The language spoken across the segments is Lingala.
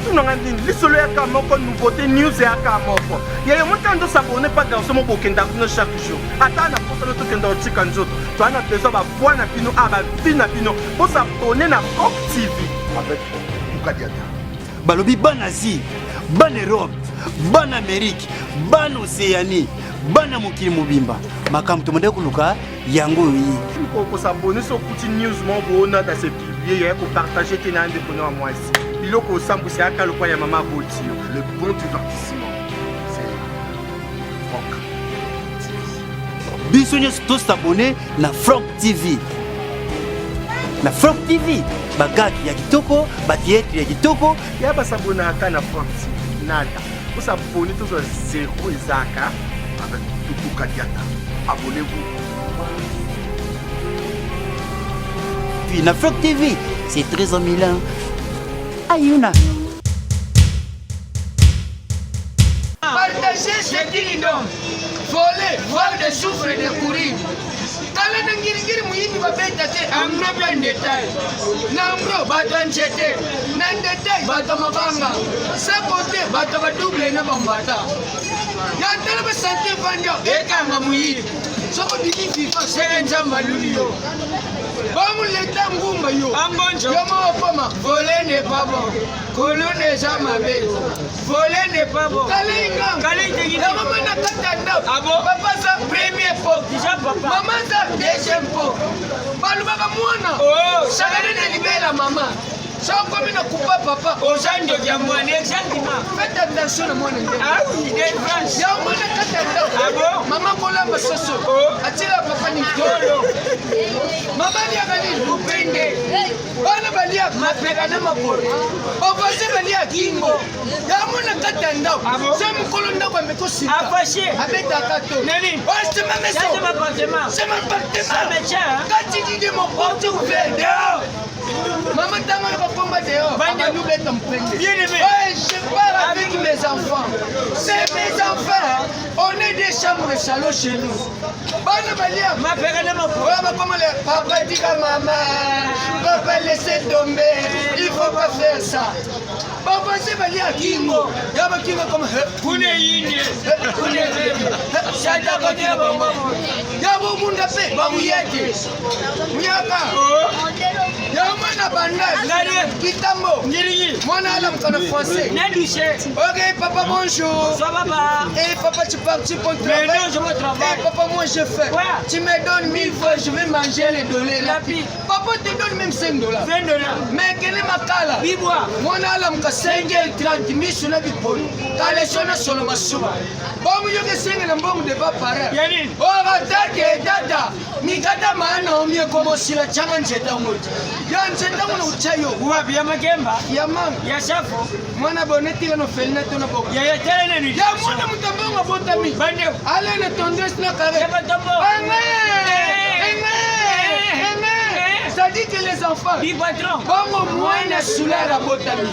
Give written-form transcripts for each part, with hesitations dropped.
Otunanga nini? Lisolo yaka moko, nouveauté news yaka moko. Ya yo motando ndo s'abonner pa garçon moko bokenda kuna chaque jour. Ata na posa no tokenda kotika nzoto. Toa na besoin ba voix na bino, a ba vie na bino. Bo s'abonner na Franck TV. Avec Bukadiata. Balobi bana Asie, bana Europe, bana Amérique, bana Océanie, bana mokili mobimba. Makambo tomandaki koluka yango oyo ye. Kosabone soki okuti news moko boona na se publier ya kopartage te na ndeko na mwasi. Biloko osambwisa yaka lokwa ya mama aboti yo. Le bon divertissement, c'est Franck TV. Biso nyonso tosabone na Franck TV. Na Franck TV, bagag ya kitoko, batheatre ya kitoko. Ya basabonaka na Franck TV. Nada. Osabone tozwa zero ezaka. Avec Tutu Kadiata. Abonnez-vous. Puis na Franck TV, c'est très en Milan. Ayuna. Partager c'est une don. Voler, voir de souffre de courir. Tala na ngiringiri moyibi babeta te angro mpe ndetail na angro bato ya nzete na ndetail bato ya mabanga sako te bato ya badouble na bambata ya tala basante evandi ekanga moyibi soko obimi viva seke nzambe aluli yo bango leta ngumba yo yo mokoma vole ne pas bon kolona eza mabe vole ne pas bon kalinga mama na kati ya ndako ah papa aza premier po mama aza deuxième po balobaka mwana oh. sakana na libela mama soki okomi na kupa papa oza ndoki ya mwana exactement faites attention na mwana nde ah ya mwana kati ya ndako ah mama kolamba soso oh. atiela papa nitolo mama aliaka nini upende bana baliaka mapeka na makolo bavoisin baliaka kingo yango na kati ya ndako ah se mokolo ndako ameki osika abetaka to sema meso sema appartement kati dide mon porte ouvert dehors Maman tango yoka komba dehors abandi obeta mopende je pars avec mes enfants c'est mes enfants on est des chambres de salon chez nous bana balia mapeka na makolo oyo bakoma le papa tika mama papa laisse tomber il faut pas faire ça bavoisin balia kingo ya bakingo koma kuna eyindi kuna ebebe sata kotela bango ya bobunda mpe babuya te muyaka ya mwana bandal kitambo mwana alamuka na français na douche ok papa bonjour bonsoir papa eh papa tu parti pour travail mais non je vais travailler eh papa moi je fais Quoi? tu me donnes 1000 fois je vais manger les dollars la papa te donne même 5 dollars 20 dollars mais kene makala bibwa mwana alamuka 5h30 miso na bipolo kaleso na solo masuba bongo yoki esengela mbongo de ba parent oyo tata mikata maana omie komosila changa nzeta ngo ya nzeta ngo na yo wapi ya makemba ya manga ya safu mwana bone tika no felina to na boko ya ya tele nini ya mwana mutambo ngo botami bande ale na tendresse na kare ya batombo engue engue engue ça dit que les enfants du patron bongo mwana sulara botami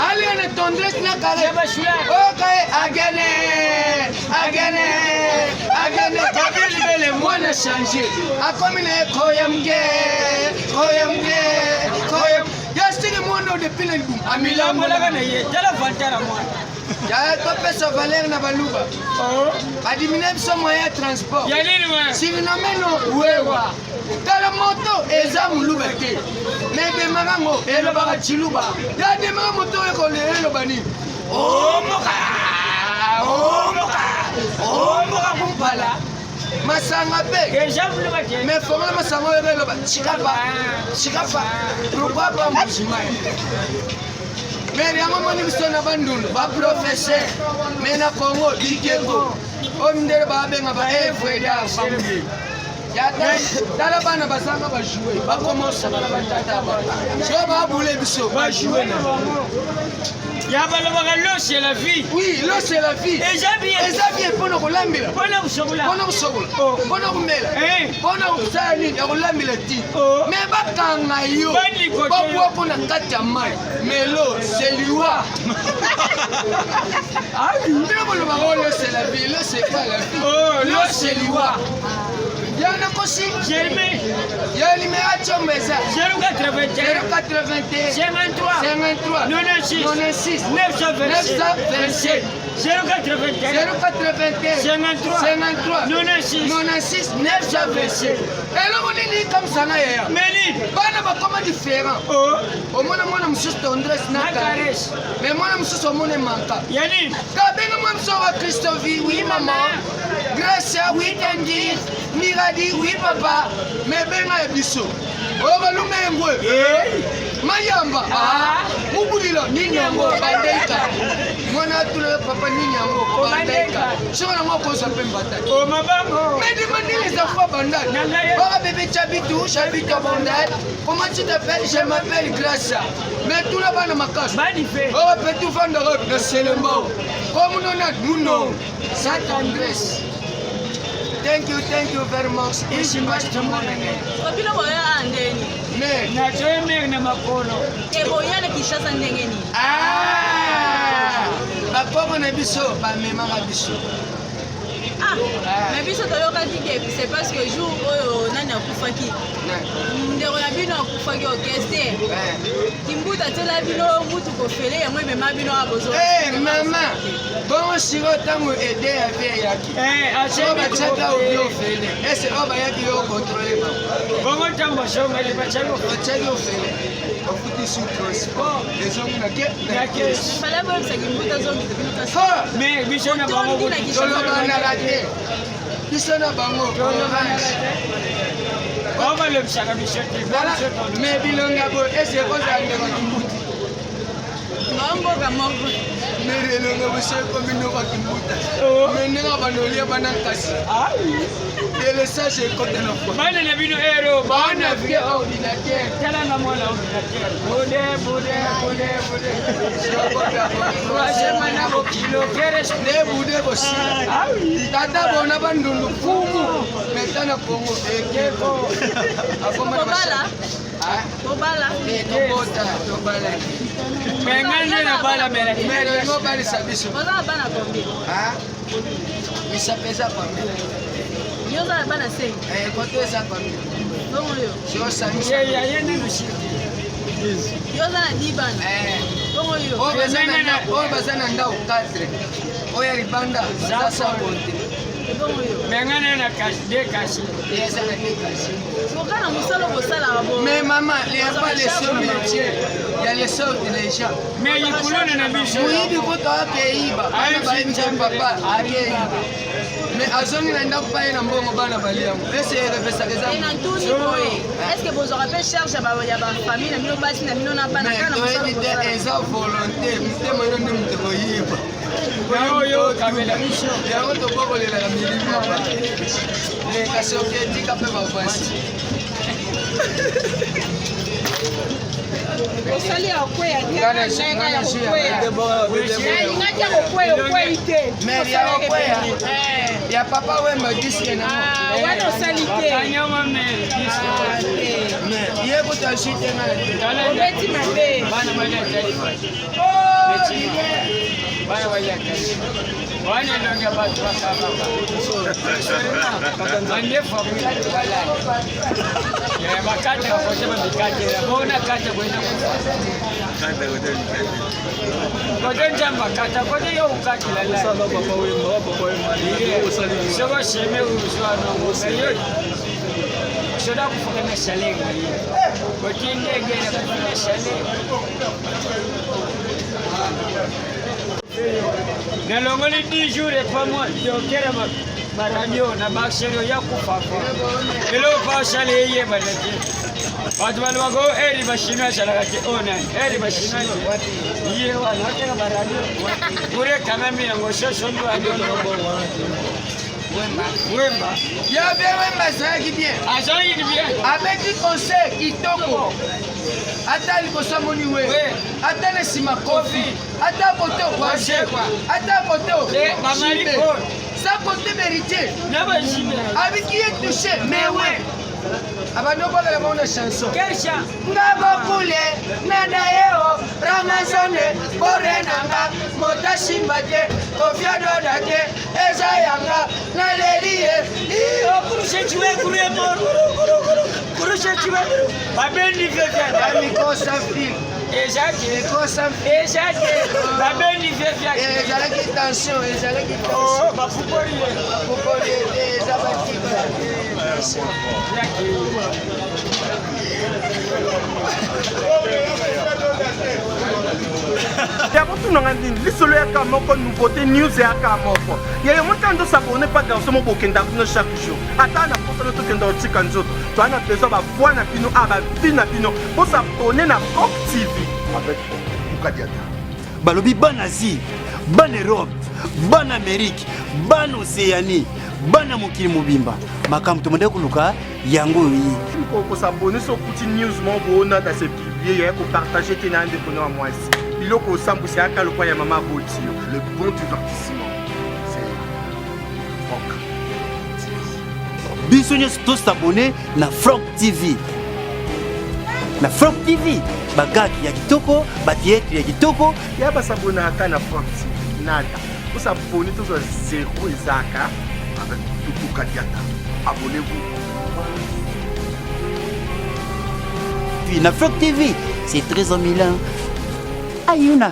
ale na tendresse na kare okaye agene agene agene kabelibele mwana change akomi na ye koya mge koya mge koya yasiki mwana oyo depuis na libumu amilambolaka na ye tala vantara mwana yaya topesa valeur na baluba oh. badimine biso moyen ya transport ya nini sinomeno wewa tala moto eza moluba te me ebemaka ngo elobaka chiluba ya demaka moto oyo ekolela eloba nini omoka omoka omoka kumpala masanga mpe me fongola masanga oyo eloba chikapa chikapa pourquoi pas mbujimai me yango moni biso na bandundu baprofesseur me na congo bikeko oyo mindele babenga ba evre d'art tala bana bazanga bajoue bakomosaka na batata so babule biso bajoue na ya balobaka l'eau c'est la vie oui l'eau c'est la vie eza bien eza bien mpona kolambela mpona kosokola mpona kosokola oh. mpona komela eh. mpona kosala nini ya kolambela ti oh. me bakanga yo babwako na kati ya mai mais l'eau c'est liwa bino bolobaka oh, l'eau c'est la vie l'eau c'est pas la vie oh, l'eau c'est liwa. Yo nakosi. Germain. Yo numéro ya Tshombo eza. 081. 081. 53. 53. 96. 96. 927. 927. 081. 081. 53. 53. 96. 96. 927. Eloko nini kamsa na yaya? Meli. Bana bakoma différent. Oh. Omona mwana mosusu tendresse na Na caresse. caresse. Mais mwana mosusu omona emanka. Yani. Kabenga mwa mso wa Christovie, oui maman. Gracia, oui Tangi. Miradi, oui papa. Mais benga ya biso. Oyo balume engwe. Mayamba. Ah. Mubulilo nini yango bandeka. Mwana atuna yo papa nini yango bandeka. Soki nango okozwa mpe mbata. Oh mabango. Mais demandez les enfants bandal. Oh bébé Chabitou, j'habite à Bandal. Comment tu t'appelles? Je m'appelle Gracia. Mais tout là-bas na makasi. Bani fe. Oh petit vanda na Selembao. Comme nous na Muno. Saint Andrés. Thank you, thank you very much. Ishi monene. Bino boya a ndeni. Mais Na toyemere na makolo. Te boya na Kinshasa ndenge nini? ah, bakoko na biso bamemaka biso. Ah, mais biso toyokaki ke c'est parce que jour oyo nani akufaki. Ndeko na bino akufaki orchestre. Eh. Kimbuta tiela bino mutu kofele yango emema bino awa bozo. Eh, mama, bongo sikoyo ntango ede ya vie eyaki. Eh, Oyo asembi batiaka obi ofele. Ese oyo bayaki yo kontrole bango. Bongo ntango asongeli batiaki Batiaki ofele. Bafuti sur transport. Ezongi na ke na kesi. Fallait boyebisa Kimbuta azongisa bino kasi. Ha! Mais biso na bango Otondi na kutu. Kinshasa. Tolobanaka te. Biso na bango. Orange. Bango balobisaka biso te. Tala, Biso tolobisaka. mais bilongi ya boye ese ekozala ndeko kimbuti. Mboka moko. Mere elongi boso ekomi ndeko kimbuta. Oh. Mais ndenge banolia bana nkasi. Ai. Delesage ekota na foi. Bana na bino ero. Bana vie ordinateur. Tala na mwana ordinateur. Bude bude bude bude. Troisième na bokilo keres. Ne bude bosila. Ai. Tata bona bandundu fumu. Meta na Congo ekeko. Akoma na Kobala. Ah, Kobala. eh, tobota tobala. Mais ngai nde na bala mela. Mais olingi obalisa biso. Oza na bana combien? Ah, misapo eza combien? Yo oza na bana 5. Eh, koto eza combien? Bongo yo. Sosangisa. Ye ye nanu siki. Yo oza na 10 bana. Eh. Bongo yo. Oyo baza na ndako- oyo baza na ndako 4 oyo ya libanda baza sans compte Bongo yo. Mais ngai nde na kasi de kasi. eza na dekasi. Soka na mosala bosalaka bo. Mais maman, il n'y a pas les seuls métiers, il y a les seuls des gens. Mais yikulona na biso. moyibi kutu akeiba bana bayebisa papa akeiba mais azongi na ndako pa ye na mbongo bana balia yango ese erepesaka eza E na ntuni boye est ce que bozwaka mpe charge ya ya bafamille na bino basi na bino na bana mais kaka na mosala toyebi te bosalaka? eza volonté motema yo nde moto koyiba Na oyo kabela biso. yango tobokolelaka milimo ya bato mais kasi oketika mpe bavasi osali ya kokweya te Nga na- ndenge nga ya na jus ya kokweya nalingaki ya kokweya okwei te Mais ya kokweya. Eh. ya papa wemba diske nango Ah, wana osali te Bakanyama mere. Ah, te. mais ye kutu azwi te nga na te Tala obeti mabe bana bali atali. Bana bali atali. Wana elongi ya bato bakabaka. Mandefu akutaki balali. Eh, bakata bakote babikatela. Bona kata kwenda kufa. Kote njamba kata kote yo ukatela la. Soko sheme uswa nongo. Yo soda kufuka na shalenga ye. Kote ndenge na kufuka shalenga. Nalongoli 10 jours et pas moi dokera ma baradio na bakshero ya kufa fa. Eloko fa shale eyebana te. Bato balobaka o eri bachinois azalaka te o nani eri bachinois ye wana ateka baradio kure kamemi yango sosombi radio Wemba ya bien wemba azalaki bien azalaki bien abeti concert kitoko ata liboso amoni we We. ata na nsima kofi ata kote Wazekwa. ata kote Eh, Bamali Paul. sa kote mérité na bachinois abiki ye touché mais we abandi obwakela bango na chanson kesha nga bokule nana yeo ramazane bore nanga moto Asimba te, Koffi adoda te, eza yanga, naleli ye. Iyo kurushe chiwe kuruye mor, kurushe chiwe, babendi fefia. Mikosa film. Eza te. Mikosa film. Eza te. Babendi fefia. Ezalaki tension, ezalaki tension. Oh, bafukoli ye. Bafukoli ye te, eza batika. Tension. Ya botunanga nini lisolo yaka moko nouveauté news yaka moko ya yo motanga osabone pa garçon moko bokenda kuna chaque jour ata na posa no tokenda kotika nzoto toa na besoin bavoi na bino a bavi na bino bosabone na Coq TV avec Bukadiata. Balobi bana Asie, bana Europe, bana Amérique, bana Océanie, bana mokili mobimba, makambo tobandaki koluka yango oyo ye. Kosabone so okuti news moko boona da se publie ya kopartage te na ndeko na ya mwasi biloko osambwisa yaka lokwa ya mama aboti yo. Le bon divertissement, c'est Franck TV. Biso nyonso tosabone na Franck TV. Na Franck TV bagaki ya kitoko, batheatre ya kitoko. Ya basabonaka na Franck TV nada osabone tozwa zero ezaka. Avec Tutu Kadiata. Abonnez-vous. Puis na Franck TV, c'est très en Milan. Ayuna.